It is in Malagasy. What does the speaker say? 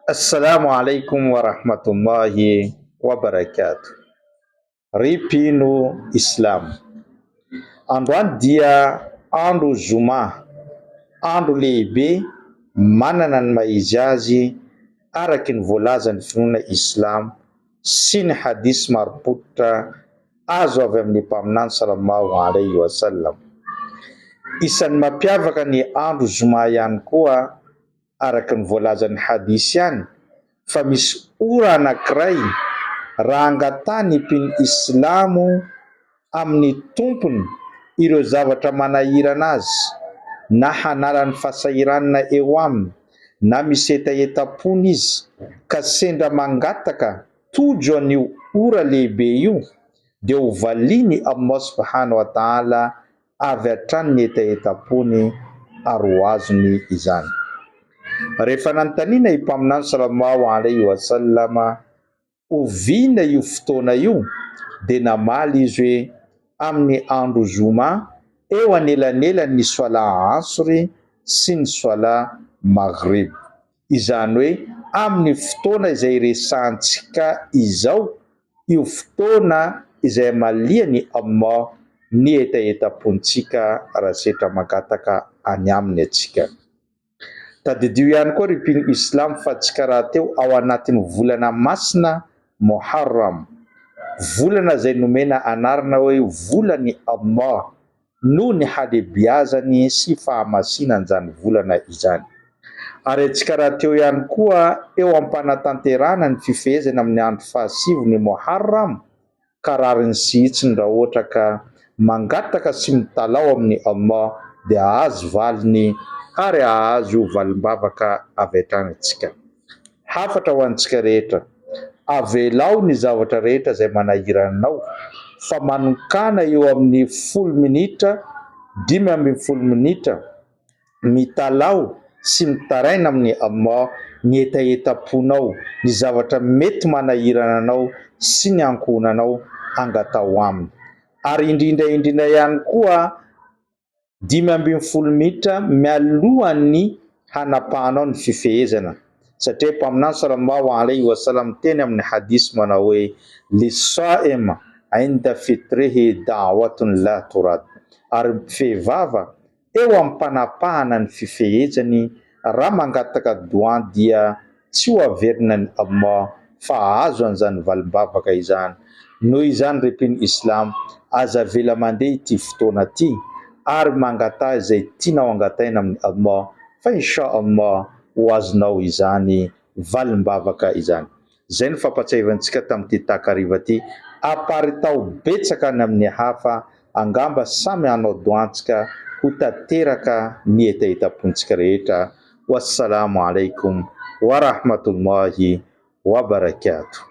Assalamu alaikum wa rahmatullahi wa barakatuh. Ry mpino Islamo. Androany dia andro zoma, andro lehibe manana ny maha izy azy araky ny voalazan'ny finoana Islamo sy ny hadith marim-pototra azo avy amin'ny Mpaminany Salallahu alaihi wa sallam. Isan'ny mampiavaka ny andro zoma ihany koa araka ny voalazan'ny hadith ihany fa misy ora anankiray raha angatahan'ny mpino islamo amin'ny Tompony ireo zavatra manahirana azy na hanala ny fahasahiranana eo aminy na misy hetahetam-pony izy ka sendra mangataka tojo an'io ora lehibe io dia ho valian'i Allah subhanahu wa ta'ala avy hatrany ny hetahetam-pony ary ho azony izany. Rehefa nanontaniana i Mpaminany Salallahu alaihi wa sallam oviana io fotoana io dia namaly izy hoe amin'ny andro zoma eo anelanelan'ny Swalah Asr sy ny Swalah Maghrib. Izany hoe amin'ny fotoana izay resahantsika izao, io fotoana izay amalian'i Allah ny hetahetam-pontsika raha setra mangataka any Aminy antsika. Tadidio ihany koa ry mpino Islam fa tsika rahateo ao anatin'ny volana masina Muharram, volana izay nomena anarana hoe volan'i Allah, noho ny halebiazany sy fahamasinan'izany volana izany. Ary antsika rahateo ihany koa eo am-panatanterahana ny fifehezana amin'ny andro fahasivy ny Moharram ka rariny sy hitsiny raha ohatra ka mangataka sy mitalaho amin'i Allah dia hahazo valiny ary hahazo valim-bavaka avy hatrany antsika. Hafatra ho antsika rehetra, Avelao ny zavatra rehetra izay manahirana anao fa manokàna eo amin'ny folo minitra, 15 minitra, mitalaho sy mitaraina amin'i Allah ny hetahetam-ponao, ny zavatra mety manahirana anao sy ny ankohonanao, angataho aminy. Ary indrindra indrindra ihany koa, 15 minitra mialohan'ny hanapahanao ny fifehezana, satria Mpaminany Salallahu alaihi wa sallam niteny amin'ny hadith manao hoe, Lis-sa'im 'inda fitrihi da'watun la turad, ary ny mpifehy vava eo am-panapahana ny fifehezany raha mangataka doan dia Tsy ho averina ny Allah fa hahazo an'izany valim-bavaka izany. Noho izany ry mpino Islamo, aza avela mandeha ity fotoana ity, ary mangataha izay tianao angataina amin'i Allah fa Insha Allah ho azonao izany valim-bavaka izany. Izay no fampatsiahivantsika tamin'ity takariva ity. Aparitaho betsaka any amin'ny hafa, angamba samy hanao doantsika ho tanteraka ny hetahetam-pontsika rehetra. Wassalamo alaikum warahmatullahi wabarakatuh.